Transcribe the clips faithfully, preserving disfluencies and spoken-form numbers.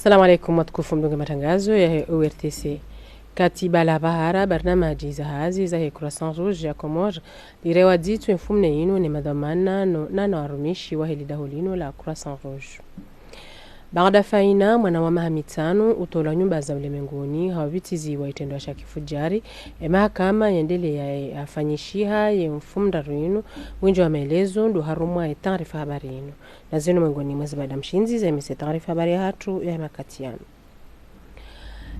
Assalamu alaikum, watukufu mdungao matangazo yahe O R T C. Katiba la bahara barnamaji za hazi zahe Croissant Rouge ya Comores lirewa dzitso mfumnne yinu ne madhwamana no, na no warumishi wahe lidaho linu la Croissant Rouge. Baada faina mwana wa maha mitsanu utolwa nyumba za ulemenguni ha upvitizi wa itrendwa sha kifujari, e mahakama yendelea ye afanyishiha ye mfumndraru yinu. Winji wa maelezo ndo harumwa ye taarifa habari yinu. Na zinu mwengoni mwa zibada mshindzi za emise taarifa habari yahatru ya makati yanu.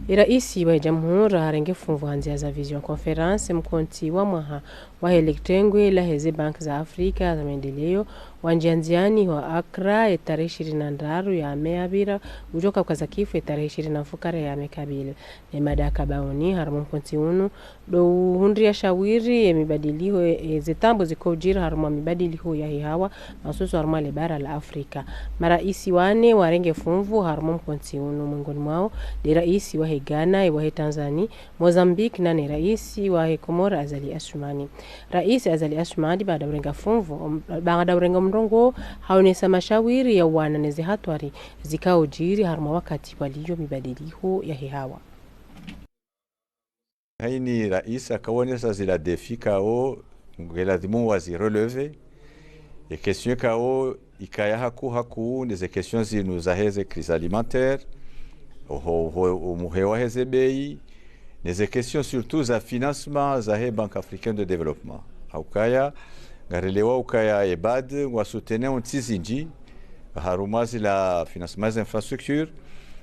Iraisi wa jamhuri harenge funvu ha ndzia za visioconférence mkontsi wa mwaha wahe litrengwe laheze banki za Afrika za maendeleo wa ndziandziani wa Accra, etarehi ishirini na ndraru ya me yapvira, ujoka ukaza kifu etarehi ishirini na mfukare ya me kabili. Ne mada ya kabaoni harumwa mkontsi unu ndo uhundria shawiri ye mibadiliho, e, ze tambo ziko ujiri harumwa mibadiliho yahe hawa, mahsusu harumwa le bara la Afrika. Maraisi wane warenge funvu harumwa mkontsi unu, mwengoni mwao nde raisi wahe Ghana, e wahe Tanzania, Mozambique, nane raisi wahe Comores Azali Assoumani. Raisi Azali Assoumani baada urenga funvu, baada urenga mrongoo, haonesa mashawiri ya wana neze hatwari zikao ujiri harumwa wakati waliyo mibadiliho yahe hawa. Haini raisi akaonesa zila défi kao ngeladhimu wazi relever. E question kao ikaya haku haku neze question zinu zaheze crise alimentaire, oho, oho, omuhe waheze bei, neze question surtout za financement zahe Banque Africaine de Développement. Haukaya ngarelewa ukaya e BAD ngwa soutenir ntsi zinji harumwa zila financement za infrastructure,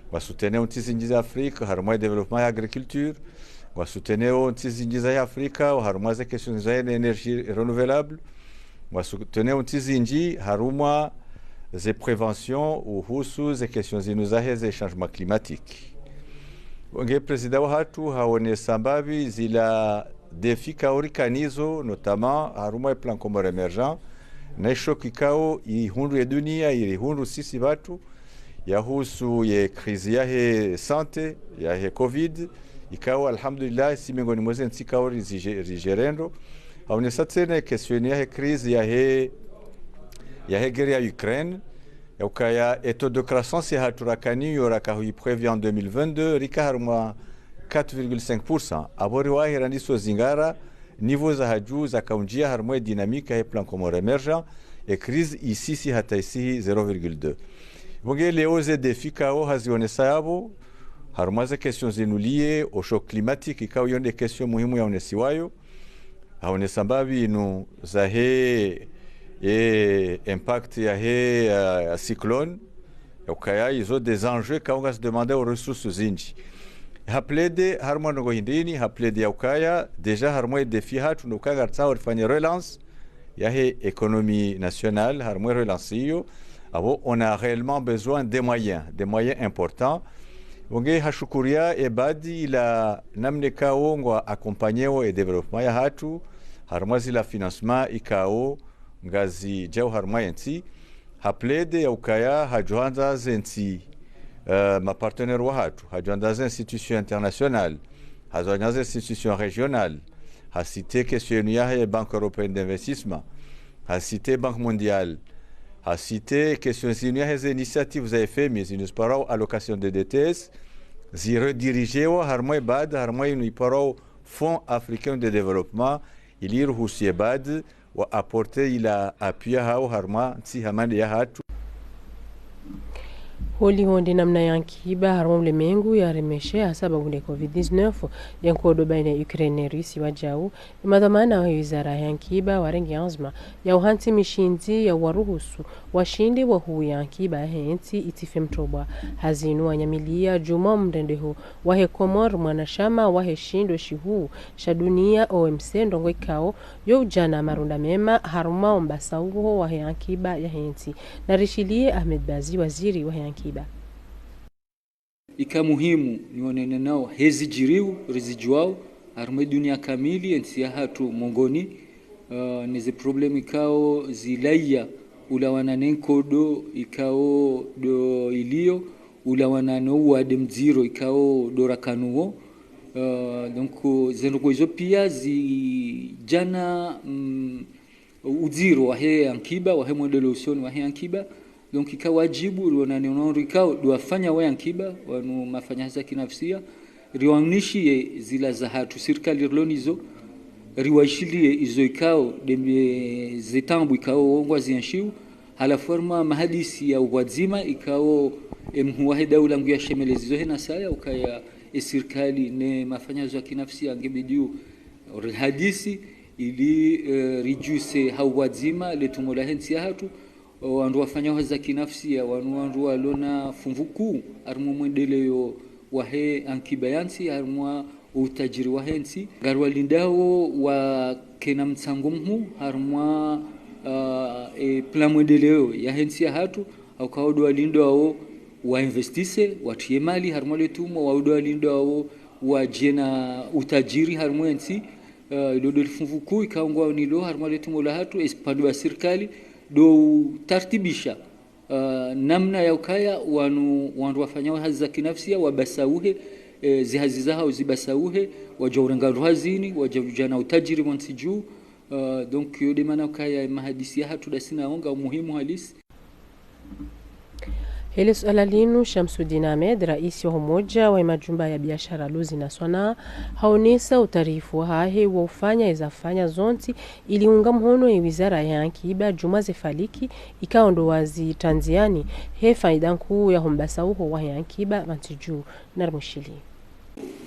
ngwa soutenir ntsi zinji za Afrique harumwa e développement ya agriculture, ngwa soutenir ntsi zinji za Afrika harumwa ze question za énergie renouvelable, ngwa soutenir ntsi zinji harumwa ze prévention uhusu ze question zinu zaheze changement climatique. Nge président wahatru haonesa mbapvi zila défi kao rikanazo, notamment harumwa e plan Comores émergent, na isho kikao ihundru ye dunia, irihundru sisi pvatru, yahusu ye crise yahe santé, yahe covid, ikao alhamdulillah, si mwengoni mweze ntsi kao rizije-, rijerendo. Haonesa tsena question yahe crise yahe, yahe guerre ya Ukraine, yaukaya e taux de croissance yahatru rakanayo raka hu i prévu en deux mille vingt-deux, rika harumwa quatre virgule cinq pour cent. Apvo riwahi randiso zingara, niveau za haju zakaunjia harumwa e dynamique yahe plan Comores émergent, e crise isisi hata isihi zéro virgule deux. Pvo nge leo ze défi kao hazionesa yapvo, harumwa ze question zinu liées au choc climatique, kao yo nde question muhimu yaonesiwayo. Haonesa mbapvi inu zahe, e, impact yahe, e, cyclone, yaukaya izo des enjeux kao ngazi demander o ressources zinji. Ha plaider harumwa ndrongoo hindrini, ha plaider yaukaya déjà harumwa e défi hatru ndo ukaya ngaritsaho rifanye relance yahe économie nationale, harumwa e relance iyo, apvo on a réellement besoin des moyens, des moyens importants. Pvo nge hashukuria e BAD ila namna kao ngwa accompagner wo e développement yahatru harumwa zila financement ikao ngazijao harumwa e ntsi. Ha plaider yaukaya hajohandza ze ntsi, e, ma partenaires wahatru, hajohandza ze institutions internationales, hajohandza ze institutions régionales, ha citer question inu yahe Banque Européenne d'Investissement, ha citer Banque Mondiale, ha citer question zinu yaheze initiatives za F M I, zinu ziparwao allocation de D T S, ziredirigewa harumwa e BAD, harumwa inu iparwao Fonds Africain de Développement, ili iruhusu e BAD wa apporter ila appui yahawo harumwa ntsi hama nde yahatru. Holiho nde namna ye ankiba harumwa ulemengu yaremeshe ha sababu nde covid dix-neuf, ye nkodo baina Ukraine ne Russie wajau, ye madhwamana wahe wizara ye ankiba warenge anzma ya uhantsi mishindzi ya uwaruhusu washinde wahuwe ye ankiba yahe ntsi itsife mtrobwa. Ha zinu wanyamilia djumwa mrendeho wahe Comores mwanashama wahe shindo shihuu sha dunia, O M C, ndrongoo ikao yo ujana marunda mema harumwa ombasa uho wahe ankiba yahe ntsi. Narishilie Ahmed Bazi, waziri wahe ankiba. Ika muhimu niwonane nao hezi jiriu, rizijuao, harumwa e dunia kamili, e ntsi yahatru mongoni, ah, neze problème ikao zilaya ulawana ne nkodo ikao ndo ilio, ulawana no uwade mdziro ikao ndo rakanuwo. Ah, donc, zendrongoo izo pia zijana, mm, udziro wahe ankiba, wahe mwendeleo usoni wahe ankiba, Donc ika wadjibu riwonane no wandru ikao ndo wafanyao ye ankiba, wanu mafanya hazi za kinafsia, riwaoneshiye zila zahatru sirikali rilo nazo, riwaishiliye izo ikao ndembe ze taabu ikao wo ngwazienshio. Halafu harumwa mahadisi ya upvwadzima ikao emhuu wahe daula nguyashemelezo hena saya ukaya esirikali ne mafanya hazi za kinafsia ngebidio rihadisi ili, eh, ridjuse ha upvwadzima le tumo lahe ntsi yahatru, wandru wafanyao hazi za kinafsia, wanu wandru walo na funvu kuu harumwa mwendeleo wahe ankiba ya ntsi, harumwa utajiri wahe ntsi. Ngariwalindao wakena mtsango mhuu harumwa, ah, e plan mwendeleo yahe ntsi yahatru, hauka wao ndo walindwao wainvestise, watriye mali harumwa le tumo, wao ndo walindwao wadje na utajiri harumwa entsi. Eh, ilo ndo lifunvu kuu ikao ngwao nalo harumwa le tumo lahatru, esi pvandru ba sirikali ndo utartibisha, eh, namna ya ukaya wanu wandru wafanyao hazi za kinafsia wabasauhe, eh, zihazi zahao zibasauhe, wadja urenga wandru hazini, wadja udja na utajiri wa ntsi dju. Eh, donc yo nde mana ukaya mahadisi yahatru ndasi nawo ngao muhimu halisi. Hele suala linu, Shamsuddin Ahmed, raisi wa umoja wa majumba ya biashara Luzi na Swanaa, haonesa utayarifu wahahe wa ufanya ezafanya zontsi ili unga mhono ye wizara ya ankiba djumwa ze faliki ikao ndo wazitranziani he faida nkuu ya humbasauho wahe ankiba pvantsi dju. Narimwishiliye.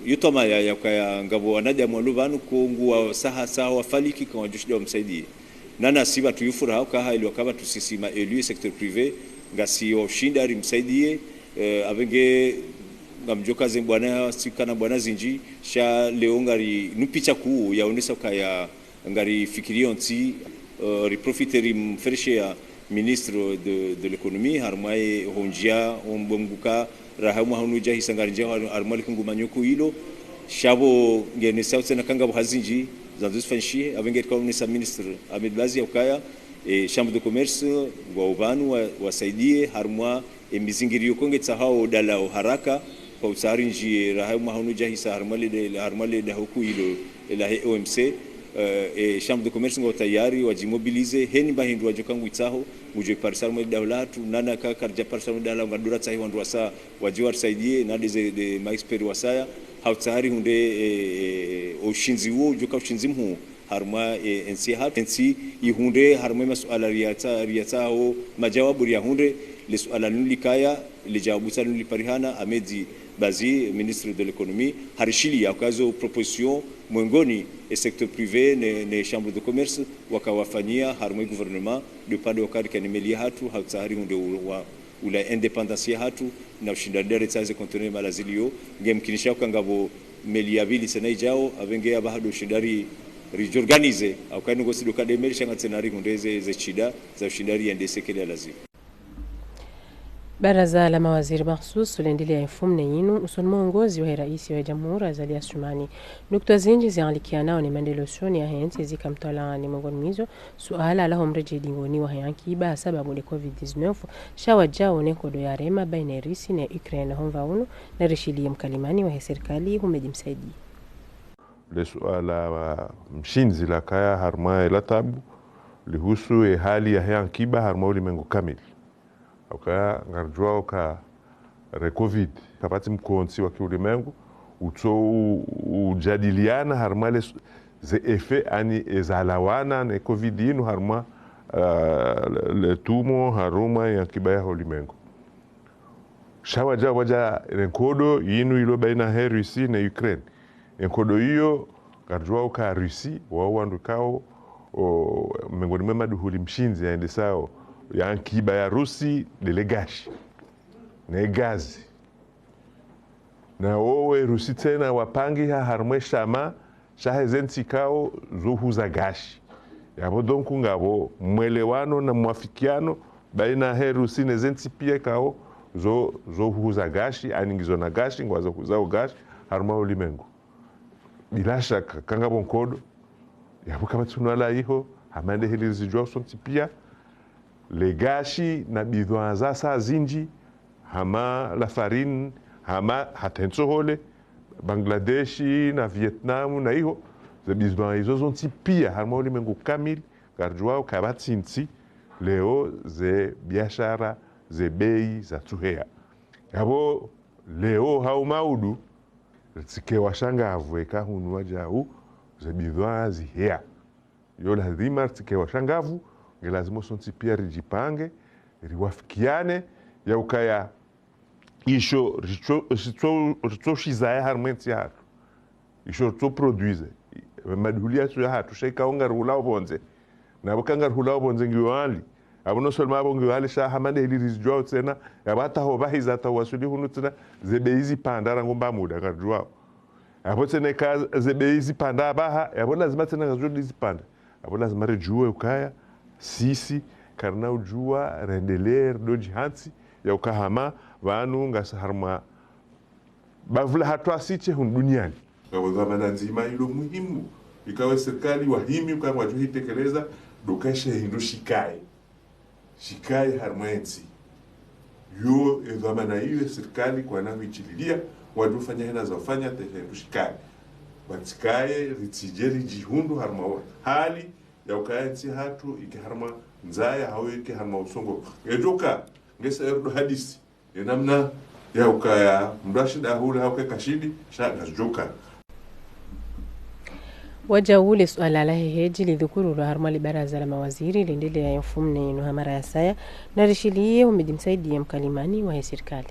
Yo twamaya ya ukaya ngapvo wanadamu walo pvanu ko nguwasaha saha wafaliki ka ngwadjoshinda wamsaidiye. Na nasi pvatru yo furaha uka ha ili wakati pvatru sisi ma élus secteur privé, ngasi wa ushinda rimsaidiye, eh, apvenge ngamdjoka ze mbwana, sikana mbwana zindji, sha leo ngari nu picha kuu yaonesa ukaya ngarifikirio ntsi, eh, riprofite rimfereshe ya ministre de, de l'économie, harumwa ye honjia, ombonguka, raha mwaha unu udja hisa ngarinjia, har-, harumwa likungumanyo kuu ilo, sha pvo ngenesao tsena ka ngapvo hazi ndji, zandzo zifanyishihe, apvenge rikaonesa ministre Ahmed Bazi ya ukaya, eh, Chambre de Commerce, ngwao pvanu wa, wasaidiye, harumwa, eh, mizingiriyo ko ngetsahao dalao haraka, kwa utsaha rinjie raha mwaha unu udja hisa harumwa le, harumwa le daho kuu ilo, eh, lahe O M C, eh, eh, Chambre de Commerce ngwao tayari, wadjimobilize, heni mba hindru wadjoka ngwitsaho, ngudjo iparisa harumwa le daho lahatru, nana ka, karidja parisa harumwa le daho lahatru, ngarudjo ratsahi wandru wasaya, wadje warisaidie, na nde ze, nde ma experts wasaya, ha utsaha rihundre, eh, eh, ushindzi uwo, udjoka ushindzi mhuu, harumwa, eh, entsi yahatru. Entsi ihundre harumwa masuala riyatsa-, riyatsaho majawabu riyahundre, le suala linu likaya, le jawabu tsa linu liparihana, Ahmed Bazi, ministre de l'économie, harishiliya uka zo proposition mwengoni e secteur privé ne, ne chambre de commerce, waka wafanyia harumwa e gouvernement, de pande wakati kani meli yahatru, ha utsaha rihundre u-, wa, ula indépendance yahatru, na ushinda ridare tsaze conteneur malazilio, ngemkinisha uka ngapvo meli ya pvili tsena idjao, apvenge apvaha ndo ushinda ri, ridjorganize, au kani ngosi ndo ka nde meli sha nga tsena rihundre ze, ze shida, za ushinda riendese kele ya lazima. Baraza la mawaziri makhsus lendelea mfumone yinu, usoni mwa uongozi wa raisi wa jamhuri Azali Assoumani. Nukta zindji zialikianao ne maendeleo usoni yahe ntsi zika mtwalaani, mwengoni mwa izo, suala la homredjei dingoni wahe ankiba ha sababu le covid dix-neuf, sha wadjau ne nkodo yarema baina Russie ne Ukraine. Homva unu, narishiliye mkalimani wahe sirikali, Houmed Msaidie. Le suala wa mshindzi lakaya harumwa e latabu, lihusu e hali yahe ankiba harumwa ulimengu kamili. Ukaya ngaridjuao uka le covid, kapvatsi mkontsi wa kiulimengu, utso u-, ujadiliana harumwa le su-, ze effets ani ezalawana ne covid inu harumwa, ah, le, le tumo harumwa ya ankiba ya ulimengu. Sha wadja, wadja ne nkodo inu ilo baina he Russie ne Ukraine. E nkodo iyo, ngaridjuao uka Russie, wao wandru ikao, o, mwengoni mwa maduhuli mshindzi yaendesao, ya ankiba ya Russie, ndele gashi. Ne gazi. Na wowe Russie tsena wapangiha harumwa e shama, shahe ze ntsi ikao zo huza gashi. Yapvo donc ngapvo mwelewano na mwafikiano, baina he Russie ne ze ntsi pia ikao zo, zo huza gashi, ani ngizo na gashi, ngwazo huzao gashi, harumwa ulimengu. Bila shaka, ka ngapvo nkodo, yapvo kapvatsi unwala iho, hama nde heli rizidjuao sontsi pia, le gashi na bidhwaa za sa zindji, hama la farine, hama hata ntsohole, Bangladeshi na Vietnam na iho, ze bidhwaa izo zontsi pia, harumwa ulimengu kamili, ngaridjuao kapvatsi ntsi, leo ze biashara ze bei zatsuheya. Yapvo leo hau maudu, ritsike washangavu eka hunu wajau ze bidhwaa ziheya. Yo lazima ritsike washangavu, nge lazima sontsi pia rijipange, riwafikiane, ya ukaya isho ritso, ritso, ritsoshizaya harimwa entsi yahatru. Isho ritsoproduise. Maduhuli yatsu yahatru, sha ikao ngarihulao pvondze. Na pvo ka ngarihulao pvondze ngiyo hali. Apvo non seulement apvo ngiyo hali sha hama nde heli rizidjuwao tsena. Yapvo hata ho pvahiza hata ho waswili hunu tsena. Ze bei zipanda rangu mba muda ngarijuwao. Yapvo tsena eka ze bei zipanda apvaha. Yapvo lazima tsena ngazidi zipanda. Apvo lazima rijuwe ukaya, sisi, karina ujuwa, rendelee, rido jihantsi, ya uka hama, pvanu, ngasi harimwa, bavu lahatru asitse hunu duniani. Ngapvo dhwamana ndzima ilo muhimu, ikao ye sirikali wahimi uka ngwadjo hitekeleza, ndo uka she hindru shikaye. Shikaye harimwa entsi. Yo, edhwamana iyo, esirikali kwana huitililia, wadjofanya hena za ufanya, hata she hindru shikaye. Watsikaye, ritsidje ridjihundru harimwa hali, ya ukaya entsi yahatru, ike harimwa ndzaya, hau ike harimwa usongo. Edjoka, ngesa erdo hadisi. Enamna, ya ukaya, mdru ashinda ahule, hau ke kashindi, sha ngazidjoka. Wajau le suala lahe heji lidhukurulwa harumwa le baraza la mawaziri lendeleya ye mfumo nne inu ha mara ya saya, na rishiliye Humidi Msaidie mkalimani wahe sirikali.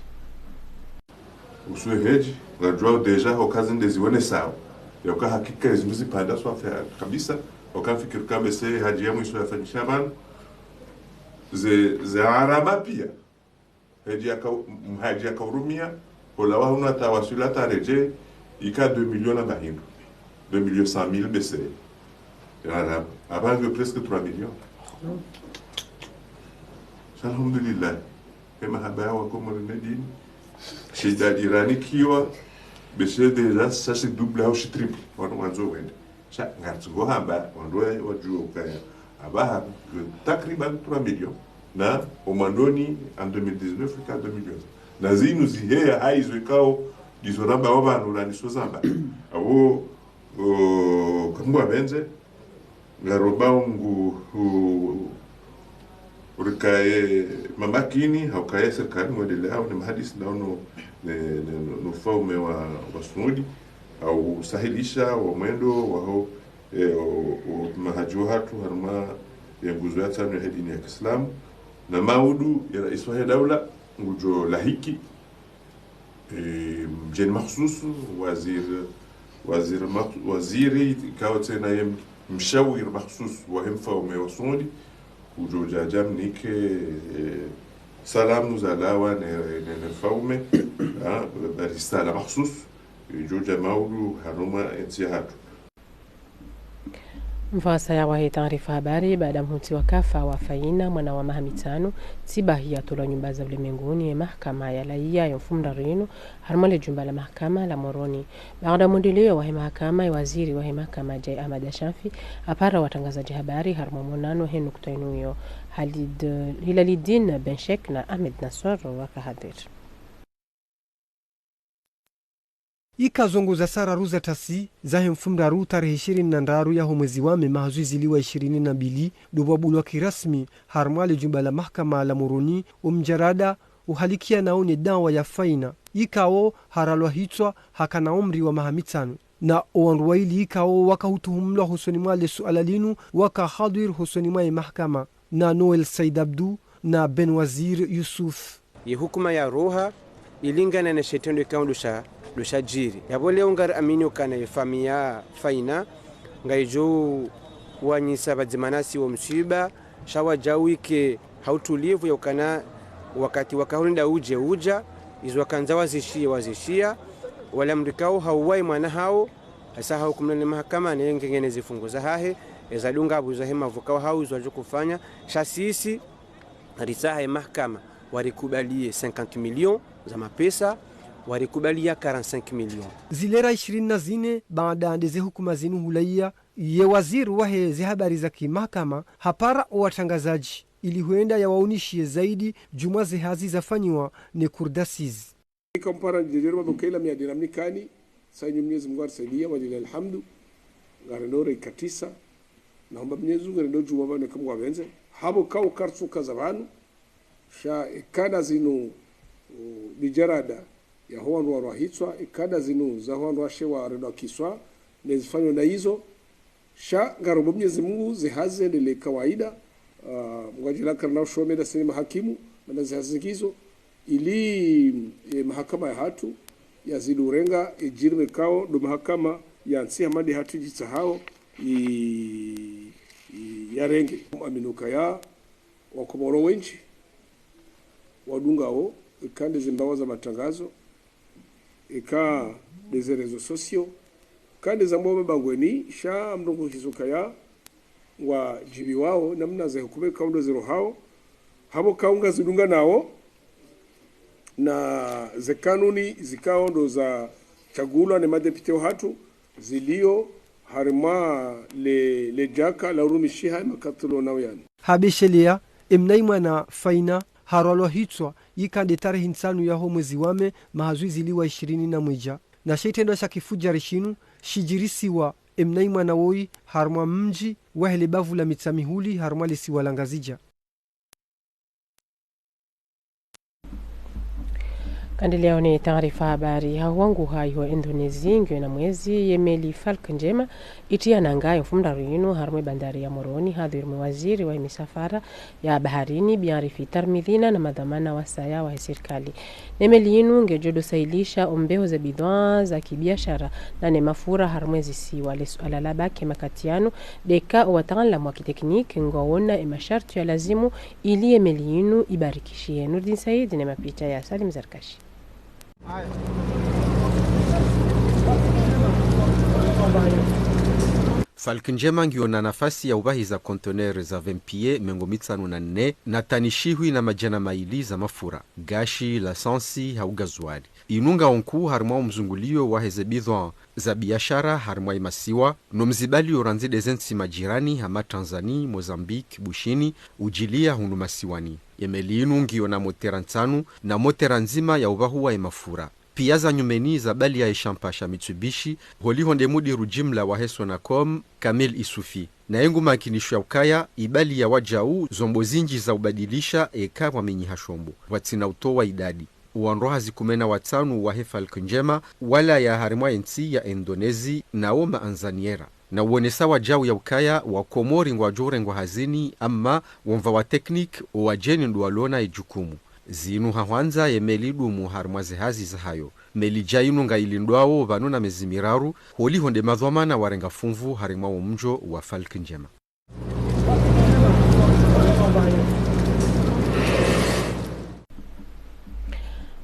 Uhusu ye heji, ngarijuwao déjà ho kazi nde zionesao. Ya uka hakika ezindru zipanda swafi kabisa, uka mfikiri kamwe se haji ya mwiso yafanyisha pvanu. Ze, ze gharama pia. Heji yaka, mhaji yaka urumia, hulawa hunu hata waswili hata redjei, ika deux millions na mahindru. Deux millions cent mille bese. Gharama. Apvaha ngiyo presque trois millions. Alhamdulillah. He mahaba ya wakomori ne dini. Shida iranikiwa, bese déjà, ça c'est double au c'est triple. Wanu wandzo wende. Sha, ngaritsungo hamba, wandru wa, wajuwe ukaya. Apvaha, takriban trois millions. Na, omwandoni, en deux mille dix-neuf, ika deux millions. Na zinu ziheya haizo ikao, ndizo ramba wapvanu la niso zamba. Apvo, o, kamwe wapvendze, ngaromba ungu, u, urikaye mamakini, haukaye sirikali mwendeleao ne mahadisi nao no, ne, ne, no, no ufaume wa, wa Suudi, hau usahilisha wa mwendo, waho, e, o, o, mahaji wahatru, harumwa ye nguzo ya tsanu yahe dini ya kiislamu, na maudu ya rais wahe daula, ngudjo lahiki, e, mdjeni makhsus, waziri, waziri mak-, waziri, ikao tsena ye mshawiri makhsus wahe mfaume wa Suudi, udjo dja dja mnike, e, salamu zalawa ne, ne, ne mfaume, ha, risala makhsus, idjo dja maudu harumwa entsi yahatru. Mfasaya wahe taarifa habari, baada mhutsi wa kafa wa Faina, mwana wa maha mitsanu, tsi bahi yatolwa nyumba za ulemenguni ye mahakama ya laiya ye mfumoraru inu, harumwa le jumba la mahakama la Moroni. Baada mwendeleo wahe mahakama, ye waziri wahe mahakama Djae Ahmada Chanfi, hapara watrangazadji habari, harumwa monano he nukta inu iyo. Halid, Hilalidine Ben Cheikh na Ahmed Nassor waka hadhir. Ika zo ngo za saa raru za tasi, zahe mfumoraru tarehi ishirini na ndraru yaho mwezi wa me maha zihwi zili na ishirini na mbili, ndo pvwabulwa kirasmi, harumwa le jumba la mahakama la Moroni, omjarada, uhalikiyanao ne dawa ya Faina. Ikao, haralwa hitswa, hakana umri wa maha mitsanu. Na owandru waili ikao waka hutuhumulwa hosoni mwa le suala linu, waka hadhir hosoni mwa ye mahakama. Na Noel Said Abdou, na Ben Wazir Youssouf. Ye hukuma ya roha, ilingana ne shitrendwa ikao ndo sha, ndo shajiri. Yapvo leo ngari amini ukana ye famiyi ya Faina, ngaidjo wanyisa pvadzima nasi wo msiba, sha wadjau ike ha utulivu ya ukana wakati waka hulinda udje udja, izo wakandza wazishiye wazishiya, wala mdru ikao hauwayi mwana hawo, hasa hahukumulwa ne mahakama ne ngena ne zifungo zahahe, eza dunga apvo zahe mavu ikao hau izo wadjo kufanya, sha sisi, ritsaha ye mahakama, warikubaliye cinquante millions za mapesa, warikubaliya quarante-cinq millions. Zilera ishirini na zine, baada nde ze hukuma zinu hulaiya, ye waziri wahe ze habari za kimahakama, hapara owatrangazadji, ili hwenda yawaonishiye zaidi, djumwa ze hazi zafanyiwa ne Cour d'assises. Ika mpara ndjejeri mabokela miadi na mnikani, sa inyu Mwenyezi Mungu arisaidia, walillahi alhamdu, ngarendo reikatisa, na hamba Mwenyezi Mungu ngarendo djuma pvanu eka Mungu apvendze, hapvo kao kartsuka za pvanu, Sha ikanda zinu, uh, ni jarada ya ho wandru warwahitswa, ikanda zinu za ho wandru washe warendwa kiswa, ne zifanyo na izo. Sha ngarombo Mwenyezi Mungu zihazi zendelee kawaida, uh, ngwadjila karina ushomeda sini mahakimu, mana zihazi ngizo, ili, eh, mahakama ya hatru yazidi urenga, eh, djirime kao, ndo mahakama ya ntsi hamadi hatru djitsahao, i, i, yarenge. Aminuka ya, Wakomoro wendji wadungao, eka nde ze mbawa za matangazo, eka nde ze réseaux sociaux, eka nde za mwa mabangweni, sha mndrongo kizukaya ngwadjibiwao, namna ze hukume kao ndo zirohao, hapvo kao ngazidunganao na ze kanuni zikao ndo zatsagulwa ne madepite wahatru, zilio harimwa le, le djaka la urumishiha makatulo na uyani. Habesheleya, emnayi mwana Faina, harwalwa hitswa, yika nde tarehi ntsanu ya ho mwezi wa me, maha zihwi zili na ishirini na mwedja. Na she itrendwa sha kifudjari shinu, shidjirisiwa, emnayi mwana woyi, harumwa mdji, wahe le bavu la Mitsamihuli, harumwa le siwa la Ngazidja. Kandelea one taarifa habari. Hahuwanguha iho Indonésie, ngiyo na mwezi, ye meli Falk Njema, itriya nanga yo mfumoraru yinu, harumwa ye bandari ya Moroni, hadhwiri mwe waziri wa misafara ya baharini, Bianrifi Tarmidhina, na madhwamana wasaya wahe sirikali. Ne meli yinu ngedjo do sahilisha ombeho ze bidhwaa za kibiashara na ne mafura harumwa ze zisiwa. Le suala la baki makati yanu, ndeka owataanlamu wa kitekniki ngwawona emasharti ya lazimu ili ye meli yinu ibarikishihe. Nurdin Said ne mapicha ya Salim Zarkashi. Falk Njema ngiyo na nafasi ya ubahiza conteneur za vingt pieds mengo mitsanu na nne na tani shihwi na madjana mayili za mafura, gashi, lasansi, hau gazwali. Inu ngayo nkuu harimwa omzunguliyo wahe ze bidhwaa za biashara harimwa ye masiwa, no mzibaliyo randzi de ze ntsi majirani hama Tanzani, Mozambique, Bushini, udjiliya hunu masiwani. Ye meli inu ngiyo na motera ntsanu na motera ndzima ya ubahuwa ye mafura. Piya za nyumeni zabaliya ye shampa sha Mitsubishi, holiho nde mudiru jimla wahe Sonacom, Kamil Isufi. Naye ngumakinisho ya ukaya, ibaliya wajau zombo zindji za ubadilisha eka pvwamenyiha shombo, pvwatsina utowa idadi. Owandru hazi kume na watsanu wahe Falk Njema walaya harimwa ye ntsi ya Indonésie, nawo maanzaniera. Na uwonesa wajau ya ukaya Wakomori ngwadjo urengwa hazini, amma womva wa tekniki, owadjeni ndo walona ye jukumu. Zinu ha hwandza ye meli idumu harimwa ze hazi zahayo. Meli dja inu ngayilindwawo pvanu na mezi miraru, holiho nde madhwamana warenga funvu harimwa wo mdjo wa Falk Njema.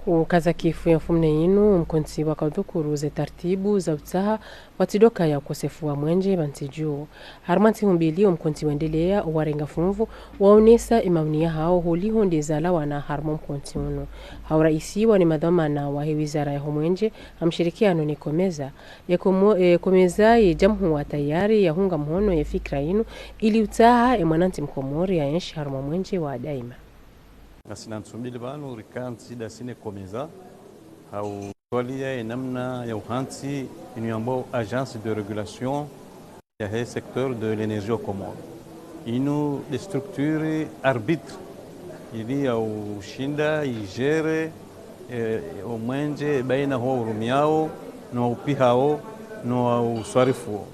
Ukaza kifu ya mfumone yinu, omkontsi wa kaudhukuru ze tartibu za utsaha, watsidoka ya ukosefu wa mwenje pvantsi dju. Harimwa ntsihu mbili, omkontsi wendeleya, owarenga funvu, waonesa emaoni yahawo holiho nde zalawana harimwa omkontsi unu. Ha uraisiwa ne madhwamana wahe wizara ya ho mwenje, ha mshirikiano ne Comesa. Ye Komo-, e, Comesa ye jamhuwa tayari ya hunga mhono ye fikira yinu, ili utsaha emwanantsi mkomori ya enshi harimwa mwenje wa daima. Ngasina ntsu mbili pvanu rikantsi dasi ne Comesa, ha utwaliya ye namna ya uhantsi inu yambwao Agence de Régulation yahe secteur de l'énergie aux Comores. Inu nde structure arbitre, ili ya ushinda igérer, eh, omwenje baina ho urumiyao, no upihao, no uswarifuo.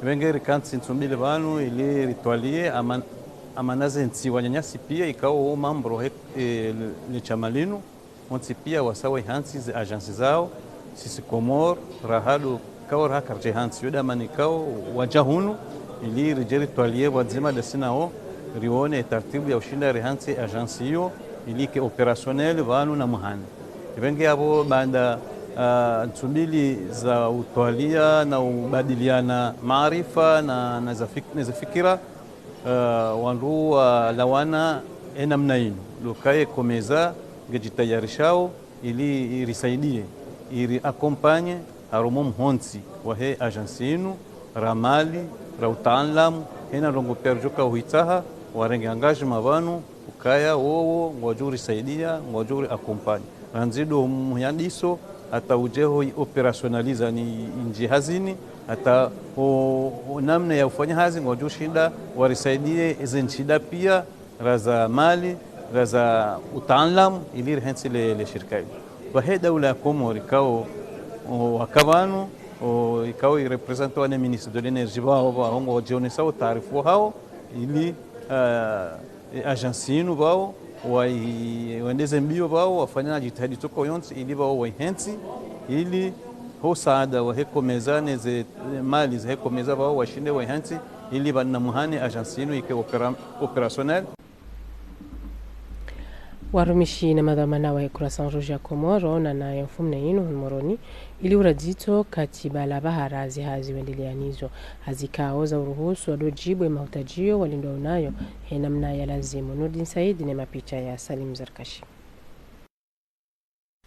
Pvenge rikantsi ntsu mbili pvanu ili ritwaliye ama-, amana ze ntsi wananyasi piya ikao wo membre he, eh, le, le shama linu, wontsi piya wasawa ihantsi ze agence zao, sisi Comores, raha ndo, kao raha karidja ihantsi, yo nde mana ikao wadja hunu, ili ridje ritwaliye pvwadzima dasi nawo, rione tartibu ya ushinda rihantsi agence iyo, ili ike opérationnel pvanu na mwahani. Pvenge apvo baanda, ah, ntsu mbili za utwaliya na ubadiliana maarifa na, na za fik-, na za fikira, eh, wandru walawana enamna inu. Ndo ukaya ye Comesa ngedjitayarishao ili irisaidiye, iri accompagner harumwa omhontsi wahe agence inu, ra mali, ra utaanlamu, hena ndrongo piya ridjoka uhitsaha, warenge engagement pvanu, ukaya wowo ngwadjo urisaidiya, ngwadjo uri accompagner. Randzi ndo muyandiso, hata udje ho i opérationnaliser ni indji hazini, hata o, o namna ya ufanya hazi, ngwadjo ushinda warisaidiye eze nshida piya, ra za mali, Ngaza utaalamu ili rihentsi le, le shirika li. Pvahe daula ya Komori ikao, o, waka pvanu, o, ikao ireprésentwa ne ministre de l'énergie pvao, pvao, ngwadjionesao utaarifu wahao, ili, eh, e agence inu pvao, wai-, wendeze mbio pvao, wafanya jitihadi toko yontsi, ili pvao waihentsi, ili ho msaada wahe COMESA neze mali zahe COMESA pvao washinde waihentsi, ili pvanu muhane agence inu ike opéra-, opérationnel. Warumishi na madhwamana wahe Croissant Rouge ya Komori waonana ye mfumnne inu hunu Moroni, ili ura dzitso kati bala bahara ze hazi wendelea nizo. Hazi ikao za uruhusu wandru wadjibu ye mahutajio walindwa unayo, he namna ya lazimu. Nurdin Said ne mapicha ya Salim Zarkashi.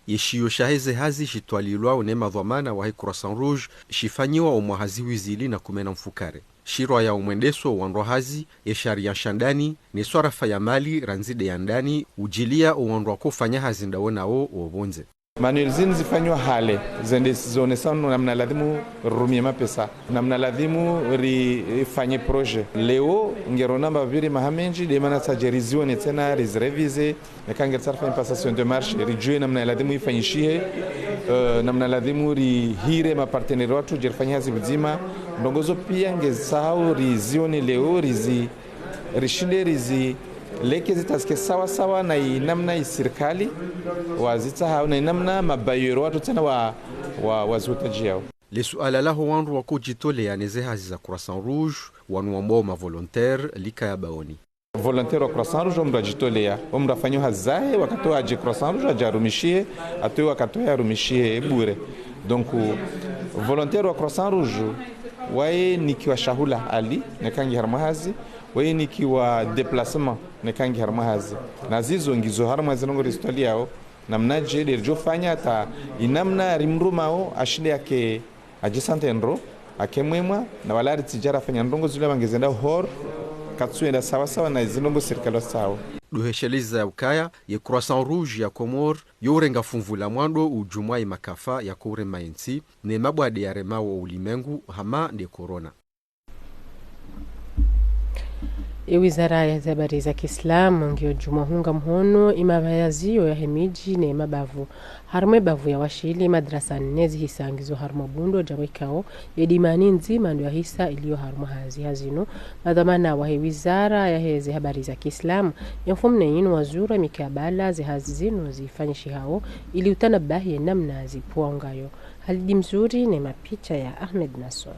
Ye shiyo shaheze hazi shitwalilwao ne madhwamana wahe Croissant Rouge shifanyiwa omwaha zihwi zili na kume na mfukare. Shirwaya omwendeso wa wandru hazi, ye sharia sha ndani, ne swarafa ya mali randzi nde ya ndani, udjilia owandru wakofanya hazi ndawo nawo wopvondze. Manuel zinu zifanyiwa hale, zende zionesao namna ladhimu rirumie mapesa, namna ladhimu ri-, rifanye projet. Leo, ngero namba pviri maha mendji, nde mana tsadje rizione tsena, rizirevize, neka ngeri tsarifanye passation de marché, ridjuwe namna ladhimu ifanyishihe, eh, namna ladhimu rihire mapartenaire watru, dje rifanye hazi pvadzima. Ndrongoo zo pia ngezisahao rizione leo, rizi-, rishinde rizileke zitazike sawa sawa na inamna isirikali wazitsahao na inamna mabailleur watru tsena wa, wa, wazihutajiyao. Le suala laho wandru wakodjitolea neze hazi za Croissant Rouge, wanu wambwao mavolontaire, likaya baoni. Volontaire wa Croissant Rouge, omndru adjitolea, omndru afanya hazi zahe, wakati wadje Croissant Rouge, adje arumishihe, atowe wakati wahe arumishihe bure. Donc, volontaire wa Croissant Rouge, waye nikiwa shahula ali, neka ngi harumwa hazi, waye nikiwa déplacement, neka ngi harumwa hazi. Na zizo ngizo harumwa zindrongoo rizitwaliao, namnadje nde ridjofanya hata inamna rimrumao ashinde yake adjisante ndro, ake mwema, na wala ritsidja rafanya ndrongoo zile mangezenda hor, katsuenda sawa sawa na zindrongoo sirikali wasao. Ndo hesheleza ya ukaya, ye Croissant Rouge ya Comores, yo urenga funvu la mwando udjumwa ye makafa yako urema yentsi, ne mabwade yaremao ulimengu hama nde corona. Ye wizara yahe ze habari za kiislamu ngiyo djumwa hunga mhono ye mapvayaziyo yahe midji ne mabavu. Harumwa ye bavu ya Washili, madrasa nne zihisa ngizo harumwa bundo djamwe ikao, ye Dimani ndzima ndo yahisa iliyo harumwa hazi. Ha zinu, madhwamana wahe wizara yahe ze habari za kiislamu, ye mfumnne yinu wazuru mikabala ze hazi zinu zifanyishihao, ili utanabahi ye namna zipvwao ngayo. Halidi Mzuri ne mapicha ya Ahmed Nassor.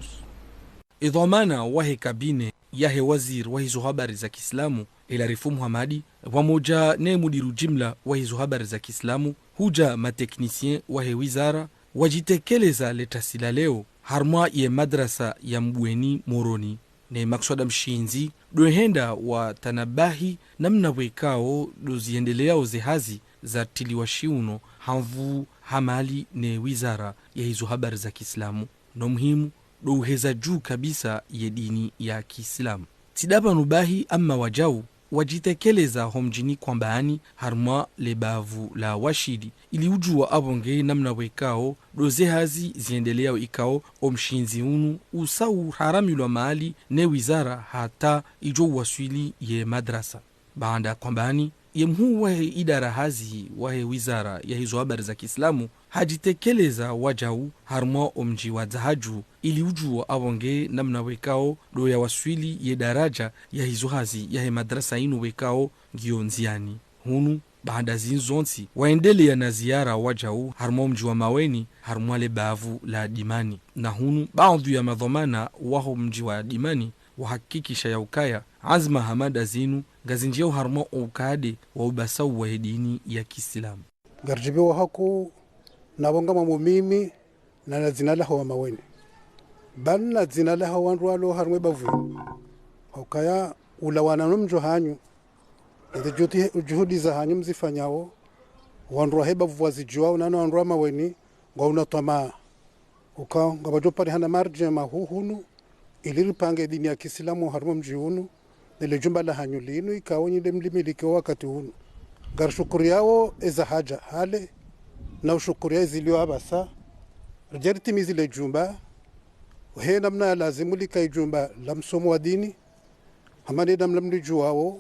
Ye dhwamana wahe kabine yahe waziri wahe zo habari za kiislamu, Elarifu Muhamadi, pvamodja ne mudiru jimla wahe zo habari za kiislamu, hudja mateknisien wahe wizara, wadjitekeleza le tasi la leo, harumwa ye madrasa ya Mbweni Moroni. Ne makswada mshindzi, ndo hwenda watanabahi namna pvwekao ndo ziendeleao ze hazi zatiliwa shiuno, ha nvu ha mali ne wizara yahe zo habari za kiislamu. No muhimu, ndo uheza dju kabisa ye dini ya kiislamu. Tsi nda pvanu bahi amma wadjau, wadjitekeleza ho mdjini Kwambani harumwa le bavu la Washili, ili udjuwa apvo nge namna pvwekao ndo ze hazi ziendeleao ikao o mshindzi unu usa uharamilwa mali ne wizara hata idjo uwaswili ye madrasa. Baanda Kwambani, ye mhuu wahe idara hazi wahe wizara yahe zo habari za kiislamu, hadjitekeleza wadjau harumwa o mdji wa Dzahadju, ili udjuwa apvo nge namna pvwekao ndo yawaswili ye daraja yahe zo hazi yahe madrasa inu pvwekao ngiyo ndziani. Hunu, baanda zinu zontsi, waendeleya na ziara wadjau harumwa o mdji wa Maweni, harumwa le bavu la Dimani. Na hunu, baadhwi ya madhwamana waho mdji wa Dimani, wahakikisha ya ukaya, anzima hama nda zinu, ngazindjiyao harumwa o ukade wa ubasau wahe dini ya kiislamu. Ngaridjibiwa haku na pvo ngamwa mumimi na na dzina laho wa Maweni. Bali na dzina laho wandru walo harumwa ye bavu. Ha ukaya ulawana no mdjo hanyu. Nde djuti-, juhudi za hanyu mzifanyao. Wandru wahe bavu wazidjuwao na no wandru wa Maweni ngwauna twamaa. Uka, ngapvadjo parihana marje mahuu hunu, ili ripange dini ya kiislamu harumwa mdji unu, ne le jumba la hanyu linu, ikao nyi nde mlimiliki o wakati unu. Ngarishukuriyao eza hadja hale, na ushukuriya ezilio apvasa, ridja ritimizi le jumba, he namna ya lazimu lika i jumba la msomo wa dini, hama ne namna mlidjuwao,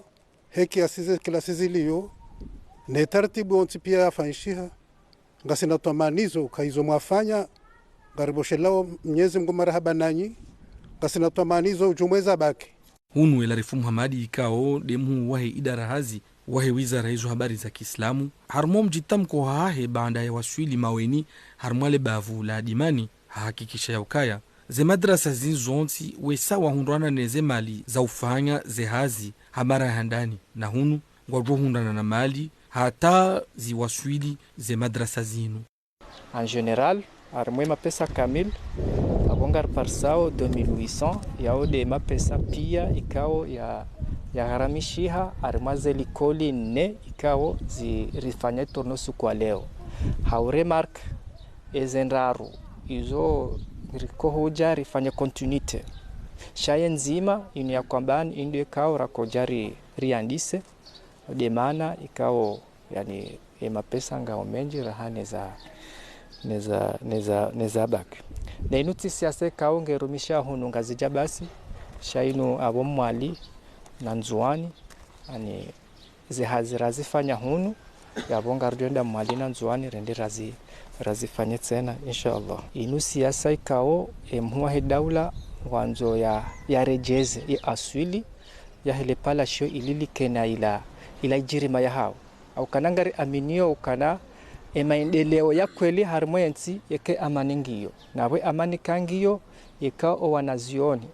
Heki asize kila siziliyo, ne taratibu yontsi piya yafanyishiha. Ngasina twamanizo, uka izo mwafanya, ngariboshelao Mnyezi Mngu marahaba nanyi, ngasina twamanizo ujumweza baki. Hunu Elarifu Muhamadi ikao de mhuu wahe idara hazi wahe wizara izo habari za kiislamu, harumwa mdjitamko hahe baanda ya waswili Maweni, harumwa le bavu la Dimani, hahakikisha ya ukaya ze madrasa zinu zontsi wesa wahundrana ne ze mali za ufanya ze hazi ha mara ya handani, na hunu ngwadjo hundrana na mali hata ziwaswili ze madrasa zinu. En général, harimwa e mapesa kamili, apvo ngariparisao deux mille huit cents, yao de mapesa piya ikao ya, yagharamishiha harimwa ze likoli nne ikao zi rifanya tournée usiku wa leo. Ha uremarque, eze ndraru izo riko hudja rifanye continuité. Sha ye ndzima inu ya kwambani inu ikao rakodja ri, riandise, de mana ikao, yani, e mapesa ngao mendji raha neza, neza, neza, neza baki. Na inu tsi siasa ikao ngerumisha hunu Ngazidja basi, sha inu apvo Mwali na Ndzuwani, yani, ze hazi razifanya hunu, yapvo ngaridjo enda Mwali na Ndzuwani rende razi, razifanye tsena, inshallah. Inu siasa ikao, e mhuu wahe daula, ngwandzo ya, yaredjeze, ye aswili, yahe le palasho ili likena ila, ila idjirima yahao. Au kana ngari aminio ukana, e maendeleo ya kweli harimwa ye ntsi yeka amani ngiyo. Na apvo amani kangiyo, yeka o wanazioni.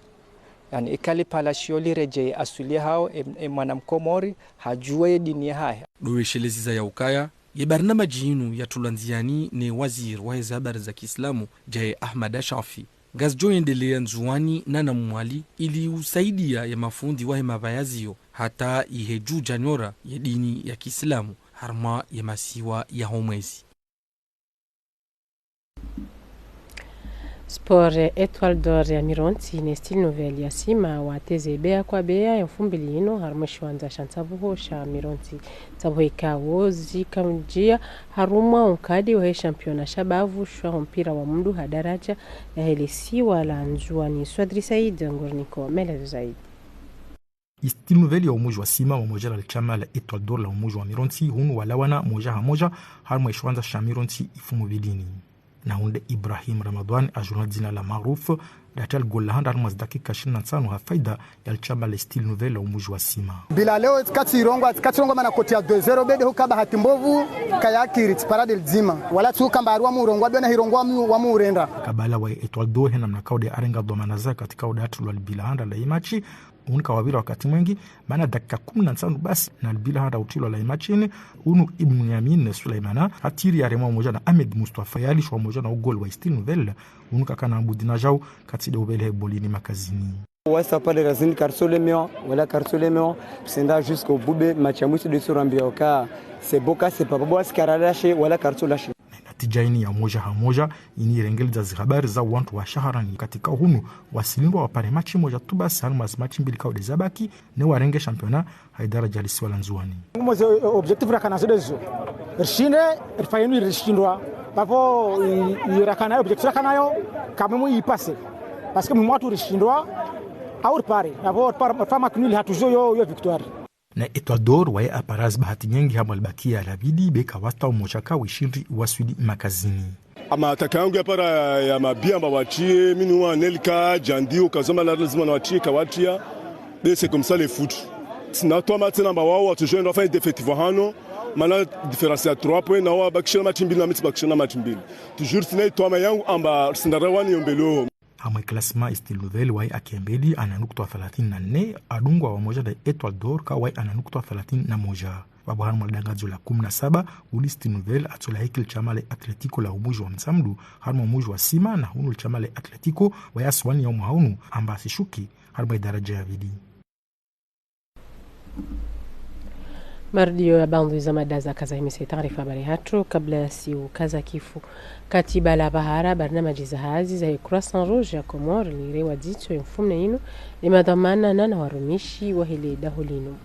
Yani, yeka le palasho liredjeye aswili yahao, e, e mwana Mkomori, hadjuwe ye dini yahahe. Ndo wesheleza ya ukaya, ye barnamaji inu yatulwa ndziani ne waziri wahe ze habari za kiislamu, Djae Ahmada Shafi. Ngazidjo endelea Ndzuwani na na Mwali ili usaidia ye mafundi wahe mapvayaziyo hata ihe dju djanyora ye dini ya kiislamu harumwa ye masiwa ya Homwezi. Sport, Etoile d'Or ya Mirontsi ne Style Nouvelle ya Sima wateze beya kwa beya ye mfumbili inu harumwa e shiwandza sha ntsabuho sha Mirontsi. Ntsabuho ikao zikamdjia harumwa unkadi wahe championnat sha bavu sha mpira wa mndru ha daraja yahe le siwa la Ndzuwani. Swadri Said ngurinikao melezo zaidi. Style Nouvelle ya umuji wa Sima wamoja na le shama la Etoile d'Or la umuji wa Mirontsi hunu walawana moja ha moja harumwa e shiwandza sha Mirontsi ifumo bilini. Na hunde Ibrahim Ramadhwani ajulwa dzina la Maruf, datria le goli la handa harumwa ze dakika ishirini na ntsanu ha faida ya le shama le Style Nouvelle la umuji wa Sima. Bila leo tsikatsi irongoa, tsikatsi irongoa mana koti ya deux zéro bede huka bahati mbovu kayakiri tsipara de lidzima. Wala tsi uka mba ari wa murongoa, bena hirongoa wa mu-, wa murenda. Kabala wa Etoile d'Or he namna kaude arenga dhwamana za katika udatulwa le bila handa la imachi, unika wapvira wakati mwengi, mana dakika kumi na ntsanu basi na le bila handa utrilwa la imachini, unu Ibn Yamin Sulaimana, hatiri yaremwa wamoja na Ahmed Mustafa yalishwa wamoja na ugoli wa Style Nouvelle, unu kakana budi na jau, katsi de upvelehe bolini makazini. Wasa pale razini karitso lemewa, wala karitso lemewa, tusenda jusqu'au bout be match ya mwiso de surambia oka, c'est bon ka c'est pas bon, si karalâché, wala karitso lâché. Natija ini ya moja ha moja, ini irengeleza ze habari za wantru wa shaharani katika hunu, wasilindwa wapare match moja tu basi, harumwa ze match mbili kaude zabaki, ne warenge championnat, ha idaraja le siwa la Ndzuwani. Mwe ze objectif rakana zo de zo. Rishinde, rifanye nu rishindwa. Pavo, i, i rakana yo, objectif rakana yo, kamwe mwe ipase. Parce que mwe mwatru rishindwa, au ripare. Pavo, ripare, ripare match nul hatru zo yo, yo victoire. Na Etoile d'Or waye apara ze bahati nyengi hamwa le bakia la pvili beka wasta umoja ka wishindri waswili makazini. Ama ataka yangu ya para ya mabia mba watriye, minu wa Nelka, Djandi, ukazoma la lazima na watriye, kawatria. Be c'est comme ça le foot. Tsina twama tsena mba wao, watru jwendo wafanye défaite vwa hano, mana différence ya trois points, na wao bakisha na match mbili, na mi tsibakisha na match mbili. Toujours tsina itwama yangu amba tsinda rawani yombelo. Hamwe classement Style Nouvelle waye akembeli ana nukta thelathini na nne, adungwa wamoja na Etoile d'Or ka waye ana nukta thelathini na moja. Pvapvo harumwa le dangadzo la kumi na saba, uli Style Nouvelle atsola hikili shama le Atletico la umuji wa Mtsamdu, harumwa umuji wa Sima na hunu le shama le Atletico, waye aswani ya umwaha unu, amba asishuki, harumwa idaraja ya pvili. Marudio ya baadhwi za mada zakaza himisa taarifa habari hatru kabla ya siu kaza kifu. Katiba la bahara, barnamaji za hazi za Croissant Rouge ya Comores lirewa dzitso ye mfumne inu, ni madhwamana na na warumishi wahe le daho linu.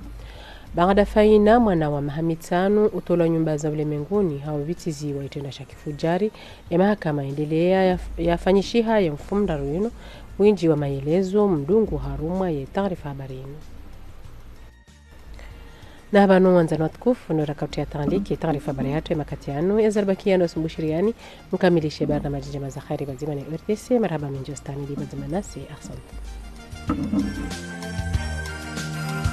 Baada faina mwana wa maha mitsanu utolwa nyumba za ulemenguni ha uvitizi wa itrendwa sha kifujari, ye mahakama endelea ya, yafanyishiha ye mfumraru inu, windji wa mayelezo mdungu harumwa ye taarifa habari inu. Na pvanu wandzani watukufu, ndo rakati ya tandiki, taarifa habari yatru ya makati yanu, ya zaribakia ndo sumbushiriani, mkamilishe barnamaji ndjema za kheri pvadzima ne O R T C, marahaba mindji ustahimili pvadzima nasi, ahsante.